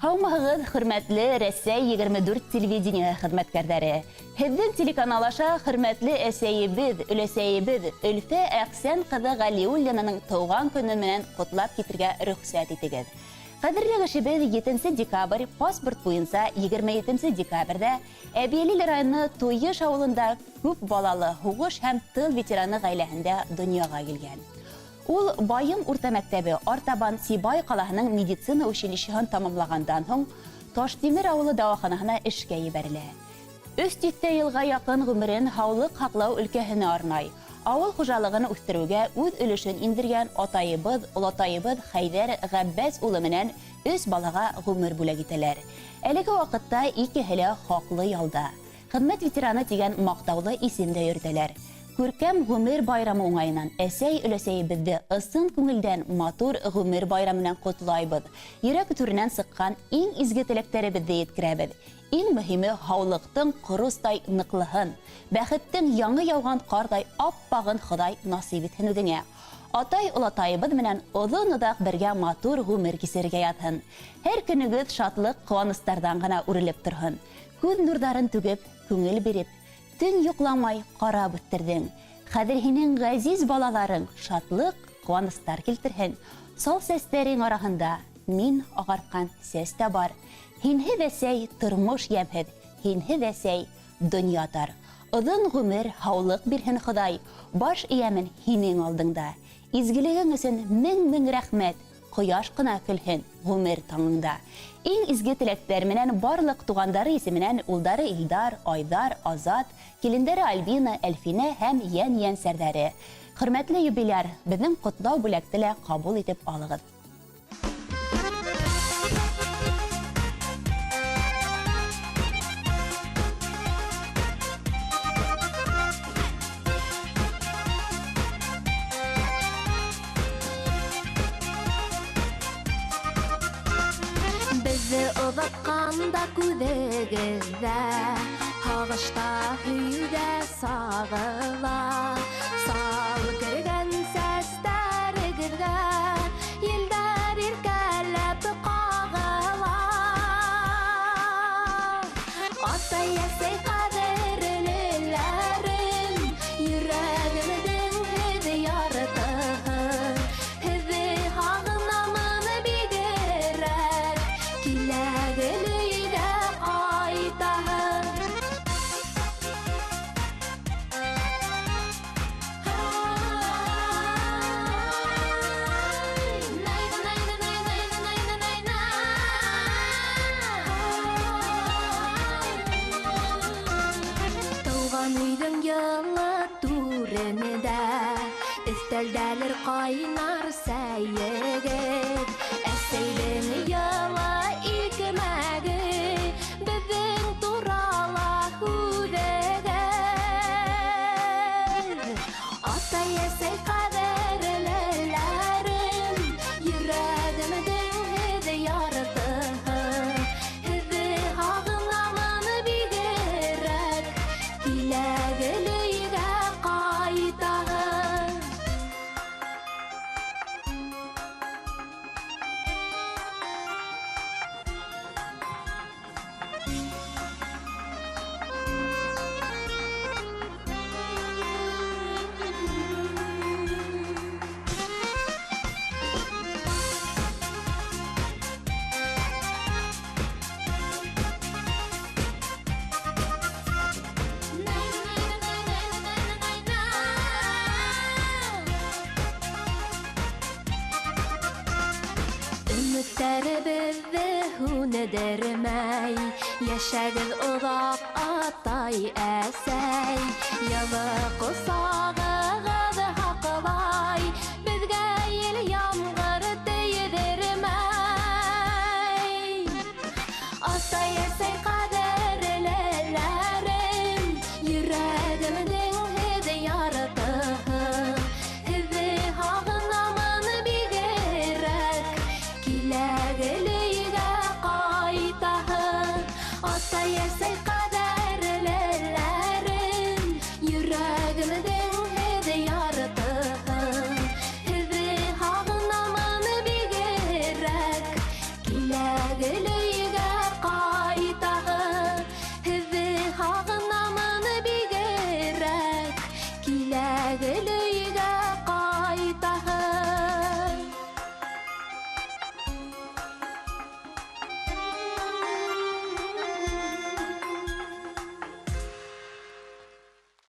Һаумыһығыҙ, хөрмәтле Рәсәй 24 телевидение хеҙмәткәрҙәре. Һеҙҙең телеканал аша хөрмәтле әсәйебеҙ, өләсәйебеҙ Өлфә Әхсән ҡыҙы Ғәлиуллинаның тыуған көнө менән ҡотлап китергә рөхсәт итегеҙ. Ҡәҙерле кешебеҙ 7 декабрь, паспорт буйынса 27 декабрҙә Әбйәлил районы Туйыш ауылында күп балалы һуғыш һәм тыл ветераны ғаиләһендә донъяға килгән. Ул Байым урта мәктәбе, артабан Сибай ҡалаһының медицина училищеһын тамамлағандан һуң Таштимер ауылы дауаханаһына эшкә ебәрелә. Өс тиҫтә йылға яҡын ғүмерен һаулыҡ һаҡлау өлкәһенә арнай. Ауыл хужалығын үҫтереүгә үҙ өлөшөн индергән атайыбыҙ, олатайыбыҙ Хәйҙәр Ғәббәс улы менән өс балаға ғүмер бүләк итәләр. Әлеге ваҡытта икеһе лә хаҡлы ялда. Хеҙмәт ветераны тигән маҡтаулы исем дә йөрөтәләр. Күркәм ғүмер байрамы уңайынан әсәй-өләсәйебеҙҙе ысын күңелдән матур ғүмер байрамы менән ҡотлайбыҙ. Йөрәк түренән сыҡҡан иң изге теләктәребеҙҙе еткерәбеҙ. Иң мөһиме, һаулыҡтың ҡоростай ныҡлыһын, бәхеттең яңы яуған ҡарҙай ап-ағын Хоҙай насыйп итһен үҙеңә. Атай-олатайыбыҙ менән оҙон-оҙаҡ бергә матур ғүмер кисерергә яҙһын. Һәр көнөгөҙ шатлыҡ-ҡыуаныстарҙан ғына үрелеп торһон. Күҙ нурҙарын түгеп, күңел биреп, Төн йокламай карап үҫтерҙең. Хәҙер һинең ғәзиз балаларың Шатлык, куаныстар килтерһен. Сал сәстәрең араһында Мин агартҡан сәс тә бар. Һинһеҙ, әсәй, тормош ямьһеҙ, Һинһеҙ, әсәй, донъя тар. Оҙон ғүмер, һаулыҡ бирһен Хоҙай, Баш эйәмен һинең алдыңда. Изгелегең өсөн мең-мең рәхмәт, Кояш кына көлһен гомер таңыңда. Иң изге теләктәр менән барлык тугандары исеменән улдары Илдар, Айдар, Азат, килендәре Альбина, Әлфинә һәм йән-йәнсәрҙәре. Хөрмәтле юбиляр, безнең котлау бүләкте лә кабул итеп алыгыз. Беҙҙе оҙатҡанда күҙегеҙҙә һағышта һөйөүҙә сағыла. Сал кергән сәстәрегеҙгә елдәр иркәләп ҡағыла. Атай-әсәй ҡәҙерлеләрем, йөрәгемдең һеҙ яртыһы. Һеҙҙе һағынамын бигерәк, киләгеҙ өйгә ҡайтаһы. Тыуған өйҙөң йылы түрендә өҫтәлдәлер ҡайнар сәйегеҙ. Әсәйҙең йылы икмәге беҙҙең турала һүҙегеҙ. Атай-әсәй ҡәҙерлеләрем, йөрәгемдең һеҙ яртыһы. Һеҙҙе һағынамын бигерәк, киләгеҙ өйгә ҡайтаһы. Өмөттәребеҙҙе һүндермәй, йәшәгеҙ оҙаҡ, атай-әсәй. Йылы ҡосағыҙ